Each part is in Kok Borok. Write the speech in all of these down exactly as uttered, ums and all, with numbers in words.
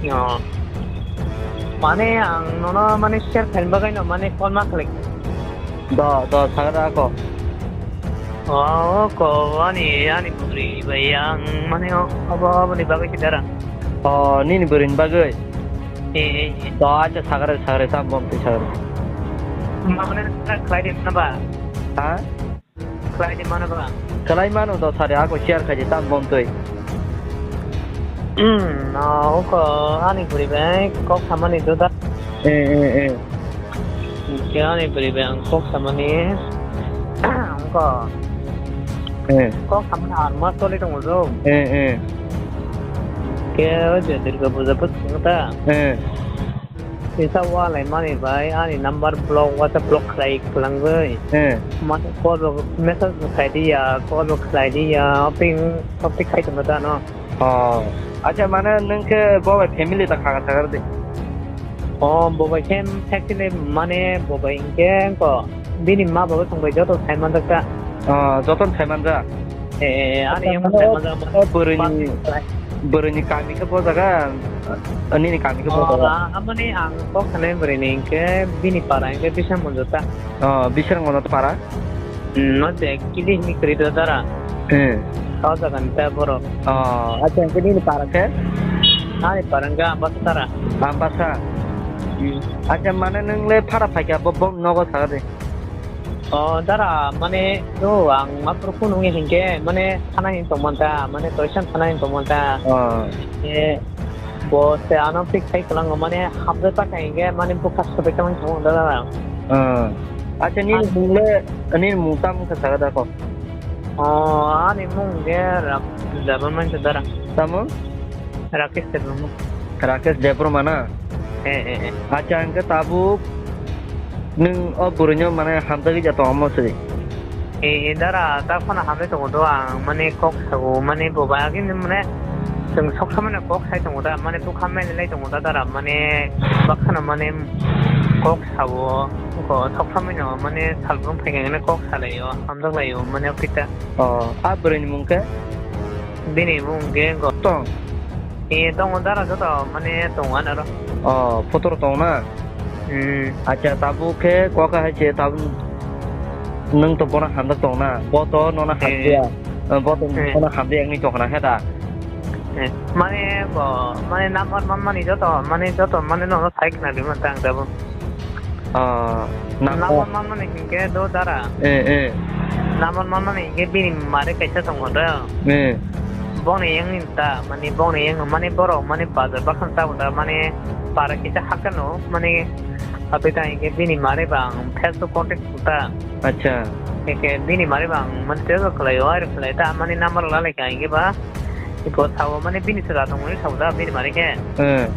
Yo. Mane ang nono mane share khaina bagwi no mane call ma khlai. Do, do, sagra ko. O, ko ani, ani buri bai ang mane o, abo, abo ni bagwi si dara. O, nini buri ni bagwi? Eh, eh, eh. Do, acha sagra, sagra, tam bom twi sagra. Mane khlai di na ba? Ha? Khlai di mano ba? Khlai mano do sari ako share khai di tam bom twi. Hmm, no, ko ani buri bai kok samani do da. Eh, eh, eh. Ke ani buri bai ang kok samani. Ko. Eh. Kok samani ar mas toli tong jo. Eh, eh. Ke o je Durga puja put ta. Eh. Kisa walai mani bai ani number block, WhatsApp block khlai kwlangwi. Eh. Mane call bo message bo khlai di ya, call bo khlai di ya, opting, opting khai tongma da no. Oh. Acha mane nwng khe bo bai family ta kha kha de. Oh, bo bai khe actually mane bo bai hinkhe ko bini ma baba tong bai joto sai manjak ta. Oh, joto sai manjak. Eh, eh, eh, ani yang acha, mano, mano, mano, o bwrwini, bwrwini kami khe bo jaga, nini kami khe bo jaga. Oh, amoni ang kok sanai bwrwini hinkhe bini para hinkhe Biswrang Monjota. Oh, Biswrang Monjota para? Hmm, no de, kili hini kri do dara. Hmm. O jaga ni ta borok. Oh, acha, hinkhe nini para khe? Ani para hinkhe Ambasa tara. Ambasa? Hmm. Acha, mane nwng le phara phaikha bo, bo nogo saga de. O dara, mane, o ang maphuru phunukni hinkhe, mane, thana hin tongmanta, mane, toisan thana hin tongmanta. O. E, bo se ano pick khai kwlango, mane, hamjak ta khai hinkhe, mane, bukha sobai tongmani tongmanta dara. O. Acha, nini mung le, nini mung tamo wngkha saga da kok? O, ani mung hinkhe Rak-, Jabon mansa dara. Tamo? Rakesh Debbarma. Rakesh Debbarma na? Eh, eh, eh. Acha, hwnkhe tabuk nwng o bwrwino mane hamjagwi ja tongmo se? Eh, eh, dara, ta phano hamjagwi tongo do ang, mane kok sago, mane bo bai agini mane chwng sok samano kok sai tongo da, mane bukha meli lai tongo da dara, mane bakhano mane kok sao, ko sok samano mane salbrum phaikha hwnwi kok salaio, hamjak laio, mane o kita. Oh, a bwrwini mung khe? Bini mung khe go- Tong? Eh, tongo dara joto, mane tongo ano ro. Oh, photo rok tongo na? Hmm. Acha, tabuk khe kok hai se tabuk nwng to bono hamjak tongo na? Bo to nono hamjak ya. Eh, bo to nono hamjak ya wngwi tongkha na khe da? Eh, mane bo, mane number manmani joto, mane joto, mane nono sai khna di man tang tabuk. Ah, namo. Namo manmani hinkhe do dara. Eh, eh. Namo manmani hinkhe bini mare kaisa tongo da. Eh. Bongni yang ni ta, mani bongni yang, mani borok, mani bazar bakhan ta da, mani para kisa hakano, mani abita hinkhe bini mare bang Facebook contact ta. Acha. Hinkhe bini mare bang, mani tesa khlai o, air khlai ta, mani number lalai ka hinkhe ba. Iko sabo mane bini sela tongmani sabo da bini mari khe. Hmm.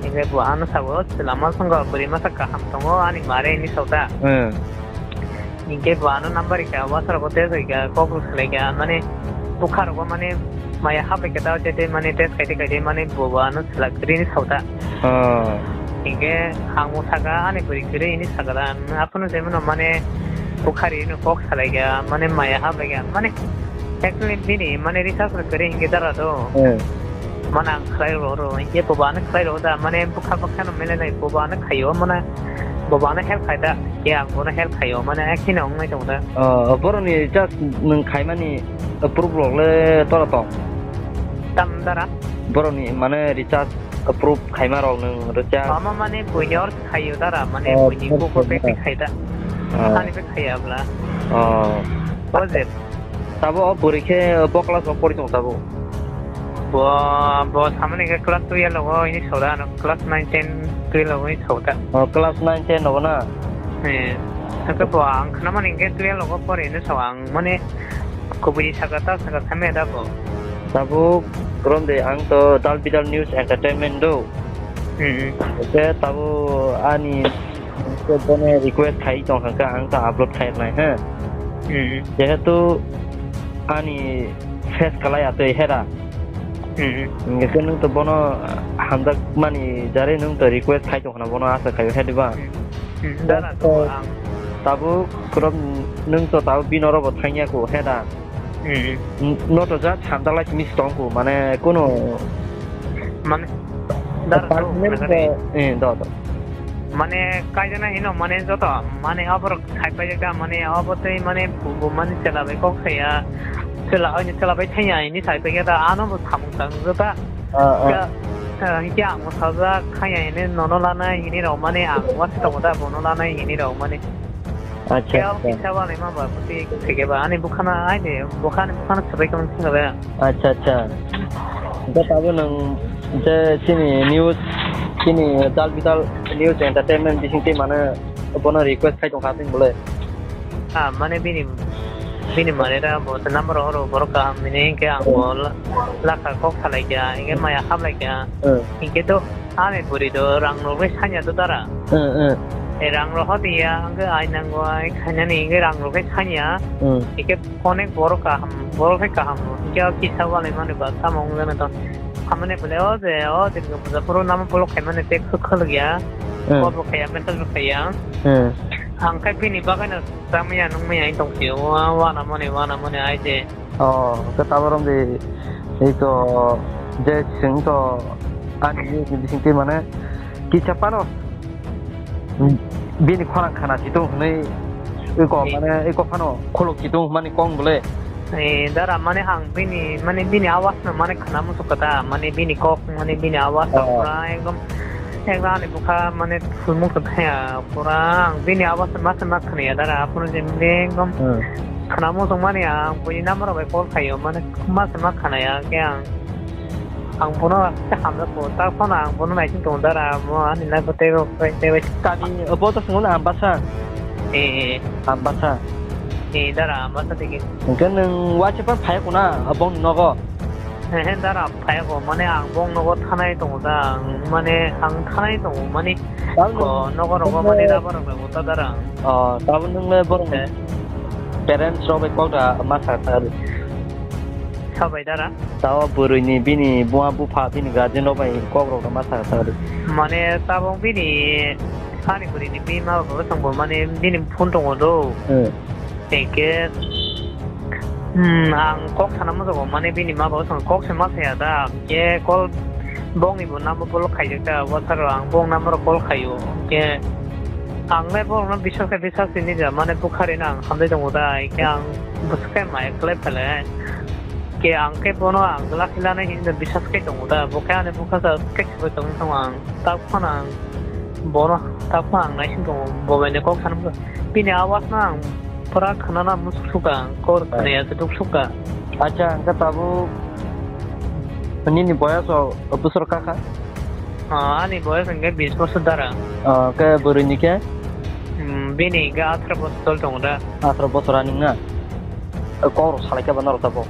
Iko bo ano sabo sela ma songgo bwrwi masa kaham tongo ani mare ni sabo da. Hmm. Hinkhe bo ano number rikha, WhatsApp o text rikha, kok rw khlaikha, mane bukha rogo mane maya habai khe ta, tei mane text khaite khaite mane bo, bo ano sela kwrwi ni sabo da. Oh. Hinkhe ang bo saka ani bwrwi kwrwi hini saka da, aphano se mano mane bukha ri no kok salaikha, mane maya habaikha, mane actually bini mane recharge rok kwrwi hinkhe dara do. Eh. Mane ang khlai rw rw hinkhe bobo ano khlai rw da, mane bukha bukha no mele nai bobo ano khaio, mane bobo ano help khai da, ke ang bono help khaio, mane akhino wngnai tongo da. Oh, boroni recharge nwng khaimani proof rok le tora tong? Tam dara? Boroni mane recharge approve khaima rok nwng rwchap. Mama mane buini or khaio dara, mane oh, buini buko pek pek khai da. Oh. Ani pek khaiya bla. Oh. O je. Tabo o bwrwi khe bo class o pori tong tabo? Bo, bo samani khe class twelve logo ini soda ano, class nine ten twelve logo ini soda. Oh, class nine ten logo na? Eh. Saka bo ang khna mani khe twelve logo pori ini so ang mane kubui saka ta saka samya da bo. Tabuk rom de ang to dal bidal news entertainment do. Hmm. Oke, tabu ani ko bone request khai tong kha ang ta upload khai nai ha. Hmm. Jehetu ani face kalai atoi hera. Hmm. Nge nung to bono hamjak mani jare nung to request khai tong khna bono asa khai he diba. Hmm. Dara to ang. Tabuk rom nung to tabu binoro bo thangya ko hera. Hmm. N-, no to just hamjak lai simi tong ko, mane kuno Mane, dar do, permanent nagari. Ba, eh, do, do. Mane, kaijana hino, mane, joto, mane, oborok sai paijak da, mane, obo tei, mane, bu, bu, mane, chela bai kok saya, chela, oini chela bai thaiya, ini sai paijak da, ano bo samung tang jota. Ah, ah. Ka, ka, hingke ang mo sajak, khaya, ini nono lanai, ini rok, mane, ang wasi tongo da, bono lanai, ini rok, mane. Acha, khe o acha. Kisa wale ma ba, puti khe ba, ani bukhana, ai de, bukhani, bukhana sabai kong thang ba. Acha, acha. Hingke tabo nwng je chini news, chini dal bidal news entertainment bising twi mane bono request khai tong kha tini bole. Ah, mane bini, bini mane da bo number oro borok kaham bini hingke ang bo la-, lakha kok salai kya, hingke maya hap lai kya. Hmm. Hingke to ani buri do rang rok bai sanya to dara. Hmm, hmm. E rang rok hodi ya, hingke ai nango ai khainani hingke rang rok bai sanya. Hmm. Hingke Onek borok kaham, borok hai kaham no. Hingke o kisa walai mani ba tamo wng jana tong. Hamani bole o je, o din go buja phuru nama bolok khaimani tek khuk khuluk ya. Hmm. Call bo khaiya, message bo khaiya. Hmm. Ang khai bini bagwi no chamaya nungmaya wng tong sio. Wa, wana mani, wana mani ai je. Oh, ke taborom di iko je sing to ani ni bising ti mane kisa pano. Bini khorang khana chitung hwnwi iko, eh, mane iko phano khuluk chitung hwnmani kong bole. Eh, dara, mane ang bini, mane bini awas no mane khana muchuk kha ta, mane bini kok, mane bini awas no, oh, pura ekdom, ekdom ani bukha mane thulmung kha thaya, pura ang bini awas no masa ma khana ya dara, aphuru je mane ekdom, hmm, khana muchuk mani ang buini number rok bai call khaio, mane masa ma khana ya khe ang. Ang bono hamjakgo, tak phano ang bono naising tongo dara, amo ani naibo teibo, teibo. Kami, bo to swngo na Ambasa? Eh, eh. Ambasa. Eh, dara, Ambasa tigi. Hwnkhe nwng waisa phano phaiya kona, bongni nogo? He, he, dara, phaiya ko, mane ang bong nogo thanai tongo da, ang, mane ang thanai tongo, mane ko nogo rogo mane rubber rok bai bo ta dara. Oh, tabuk nwng le borok parents rok bai kok da ma sa sa. Sabai dara? Tao bwrwini bini buma bupha bini guardian rok bai kok rok ma sa sa. Mane tabuk bini ani bwrwini bima baba songbo mane bini phone tongo do. Hmm. Tei ke, hmm, ang kok sana mujago mane bini ma baba song kok se ma saya da. Ke call bongni bo number block khaijak da. Whatsapp ang bong number call khaio. Ke ang le borokno biswas khe biswas sini ja mane bukhari no ang hamjai tongo da. Ke ang bwswk khe mai khlai phailai. Ke ang khe bono ang glass lanai hinwi biswas khe tongo da, bo khe ani bwkha sa khe sibui tongwi thango ang. Tak phano ang bono, tak phano ang naising tongo, bo bai ni kok sana bwkha. Bini awas no ang pura khwnana muchuk sukha ang, kok khwnaya se duk sukha. Acha, hwnkhe tabuk nini boyas o bwswk kha kha? Ah, ani boyas hwnkhe bis bosor dara. Ah, khe bwrwi ni khe? Hmm, bini hwnkhe atharo bosor choli tongo da. Atharo bosor ani wngna? Kok rok salai kha ba norok tabuk?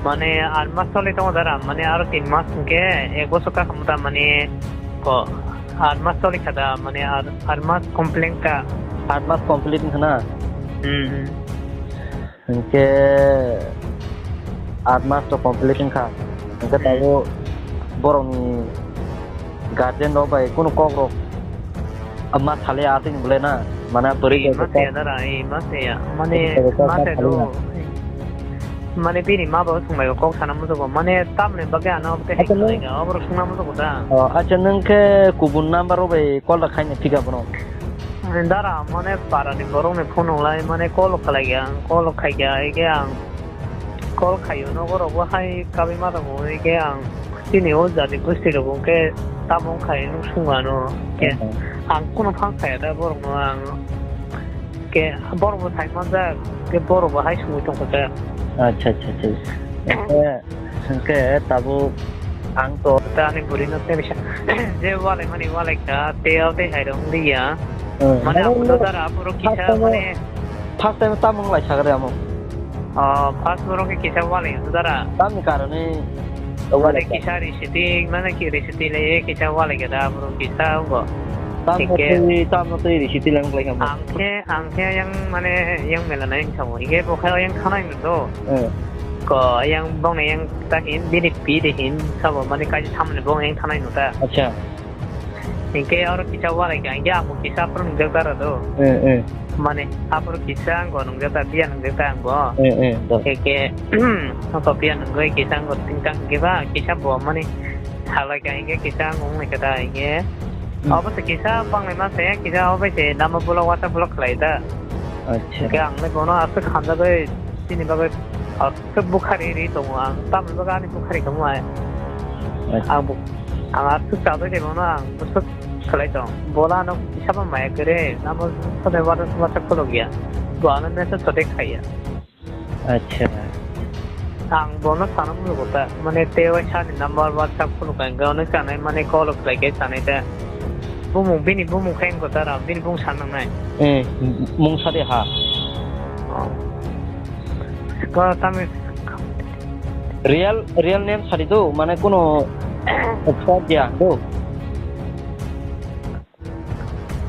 Mane, aat mas choli tongo dara, mane, aro tin mas hwnkhe ek bosor kha khamu da, mane, ko, aat mas choli kha da, mane, aat, aat mas complete kha. Aat mas complete wngkha na? Hmm, hmm. Hwnkhe aat mas to complete wngkha. Hwnkhe, hmm, tabuk borokni guardian rok bai kunu kok rok ma salai atwini bwle na? Mana bwrwi. Eh, ma saya dara, eh, ma saya. Mane, ma saya do. Mane bini ma baba songbai kok sana mujago. Mane tamni bagwi ano tei hai khlai ga, oborok songna mujago da. Oh, acha, nwng khe kubun number rok bai call rok khaina phiga bono? Dara, mane parani borokni phone wnglai, mane call khlai kha ang, call khai kha, eke ang call khaio, nogo rokbo hai kabui ma tongo, eke ang chini o jati gosti rok hwnkhe tamo wngkha hinwi swng anw, ke ang kunu phang khaya da borokno ang, ke borokbo sai manjak, ke borokbo hai swngwi tongkha khe. Acha, acha, acha. Hwnkhe tabuk ang to. Ta ani bwrwi no tei bisa je walai mani walai kha, tei o tei hai rok wng ya. Hmm. Mane ang to dara aphuru kisa mane. First time tamo wng lai sagra amo? Oh, first borok khe kisa walai wng dara. Tamni karone walai kisa risiting, mane ki risiting le kisa walai kha da aphuru kisa wng. Tamo tei, tamo tei risiting lang lai kha. Ang khe, ang khe yang mane yang mela nai wng tamo. Ige bo khe yang khanai wng do. Hmm. Ko yang bong ne yang ta hin, bini pi de hin, sabo mani kaji samne bong yang thanai no ta. Acha. Hingke oro kisa walai ka, hingke ang bo kisa aphuru nungjak dara do. Eh, eh. Mani aphuru kisa ang bo nungjak ta, biya nungjak ta ang bo. Eh, eh, do. Hingke, ang bo biya nungwi kisa ang bo tingtang hingke ba, kisa bo mani Salai ka hingke kisa ang wng lai ka da hingke. Hmm. Obo se kisa banglai ma saya, kisa obo se nama block, WhatsApp block khlai da. Acha. Hingke ang le bono aswk hamjagwi chini bagwi aswk bukhari ri tongo ang. Tamni bagwi ani bukhari tongo ai. Acha. Ang bu-, ang aswk chadai de bono ang bwswk khlai tong. Bola ano kisa ma maya kwrwi, nama sode WhatsApp, WhatsApp khuluk ya. Bo ano message sode khaiya. Acha. Ang bono sana mulugo ta, mane tei waisa ni number WhatsApp khuluk ang, ono sanai mane call khlai khe sanai ta. Bumung, bini bumung khe wngkha ta ra, bini bumung sana nangnai. Eh, mung sade ha. Oh. Ko tami. Real, real name sadi do, mane kuno fraud dia do.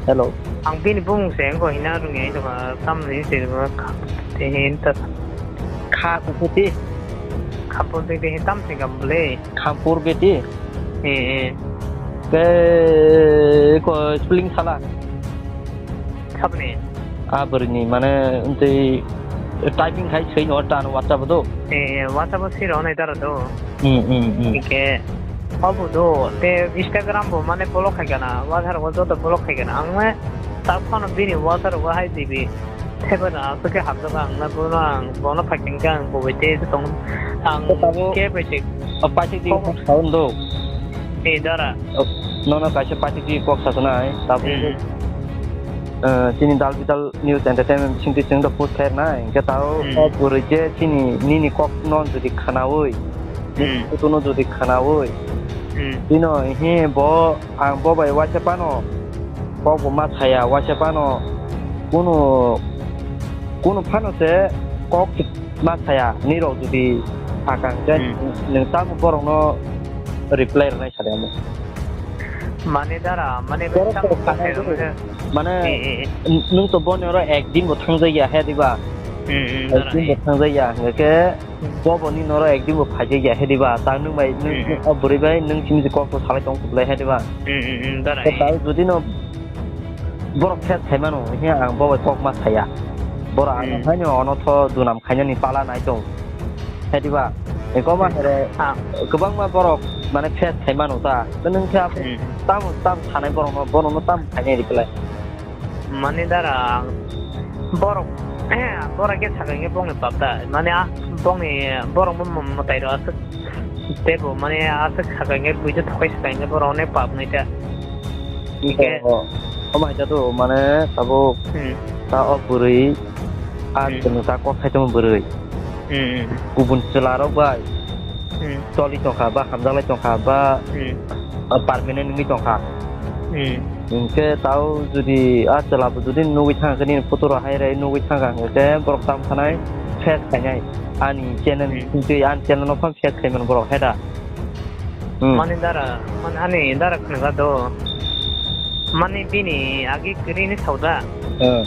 Hello. Ang bini bumung se wngkha hina rwngya, wngkha tamni se wngkha, te hin ta. Kha kukuti. Khampur beti hin tam se gam bole. Khampur beti. Eh, eh. Ke ko spelling sala. Sabni. A bwrwini mane, ntwi typing khai swi no tan WhatsApp do. Eh, eh, WhatsApp o siro nai dara do. Hmm, hmm, hmm. Hingke obo do, te Instagram bo mane block khai gana, WhatsApp o joto block khai gana. Ang mane ta phano bini WhatsApp o hai dibi. Theba na aswk khe hamjak ang na bono ang bono phai khe ang bo bai te tong ang. Ko tabo ke bai te. O paithak di kok kok saun do. Ni dara. O, nono kaisa paithak di kok sa sanai. Tabo. Hmm. Eh, chini dal bidal news entertainment singti sing do post khair nai. Hingke tao Hmm. o bwrwi je chini nini kok no jodi khanaui. Hmm. Kutuno jodi khanaui. Hmm. Tino he bo ang bo bai waisa pano. Kok bo ma saya waisa pano. Kuno, kuno phano se kok ma saya nirok jodi sakang je Hmm. nwng tamo borokno reply rwnai sadi amo. Mane dara, mane Borok tamo to sakang sanai je. Mane Eh, eh, eh. Nwng to boni oro ekdin bo thangjaya he diba? Hmm, hmm, dara, Ekdin bo eh. Thangjaya hingke Hmm. Bobo ni noro ekdin bo phaijak ya he diba? Ta nwng bai, nwng, Hmm, hmm. O bwrwi bai nwng chini kok to salai tong khublai he diba? Hmm, hmm, hmm, dara, Ko eh. Ta jodi no borok face khai mano, he ang bo bai kok ma saya. Borok ano Hmm. haino ono tho dunam khainani pala nai tong. He diba? Eko ma Hmm. here Ah. Kwbangma borok mane face khai mano ta. To nwng khe abo Hmm. Tam, tam sanai borok no, bono no tam khainai reply. Mane dara ang borok, borok khe sakha hingke bongni pap da. Mane a, bongni borok bo mwtai rok aswk tebo mane aswk sakha hingke buijo thokai sakha hingke borok onek pap nai ta. Hingke O, o, o mai ta do mane tabuk Hmm. ta o bwrwi a Hmm. chwng ta kok khai tongma bwrwi. Hmm. Kubun chwla rok bai Hmm. Choli tongkha ba hamjaklai tongkha ba Hmm. Permanent wngwi tongkha. Hmm. Hingke tao jodi a chwla bo jodi nugwi thangkha nini photo rok hai rai nugwi thangkha hingke borok tam sanai face khainai ani channel Hmm. Twi ani channel no phang face khaimani borok he da. Hmm. Mani dara, mani ani dara khnaga do. Mani bini agi kwrwi ni sauda. Hmm.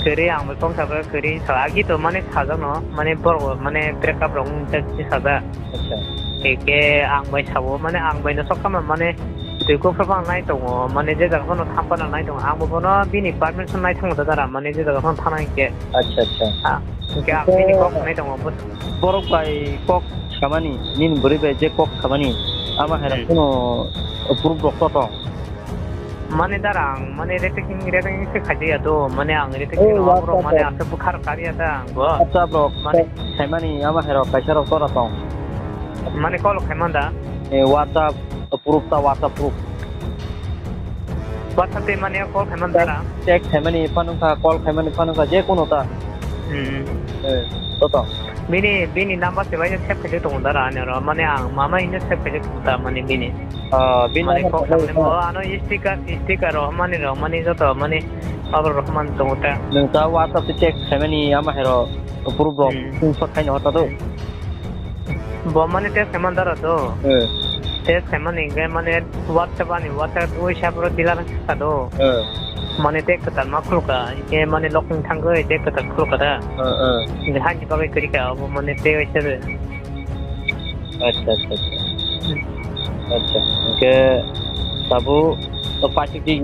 Kwrwi ang bai kok sabai kwrwi sa agi to mani sajak no mani borok mani break up rok wng sajak. Acha. Eke ang bai sabo, mane ang bai no sokha ma, mane twi kufru phano nai tongo, mane je jaga phano tham phano nai tongo, ang bo bono bini permission nai thango da dara, mane je jaga phano thana hinkhe. Acha, acha. Ah, hinkhe ang bini kok nai tongo, bo- Borok bai kok samani, nini bwrwi bai je kok samani, ama hai rok Hmm. Phano proof rok to tong. Mane dara ang mane repeating, repeating se khaijaya do, mane ang repeating Oh, no, WhatsApp aborok mane rok. Aswk bwkhar kariya da ang bo. WhatsApp rok Mane text khaimani ama hai rok kaisa rok tora tong. Mane call khaimanda. Eh, WhatsApp proof ta, WhatsApp proof. WhatsApp te mane call khaimanda ra. Text khaimani phano kha, call khaimani phano kha, je kono ta. Hmm. Eh, to to. Bini, bini number se bai save khaijak tongo da ra ani oro. Mane ang mama hino save khaijak tongo ta mane bini. Ah, bini Mane number kok khaimani kha. Ano sticker, sticker rok mani rok mani joto mani abo rok man tongo ta. Nwng ta WhatsApp te text khaimani ama hai rok proof rok Hmm. Screenshot khaina hota do. Bo mani text khaimani dara do. Eh. Text khaimani hingke mane WhatsApp ani WhatsApp wi sab ro dilar kha do. Eh. Mane text kwtal ma khulukha, hingke mane login thangwi text kwtal khulukha da. Eh, eh. Hingke haini bagwi kwrwi kha abo mane text wi sab. Acha, acha, acha. Hmm. Acha, hingke tabuk to paithak di.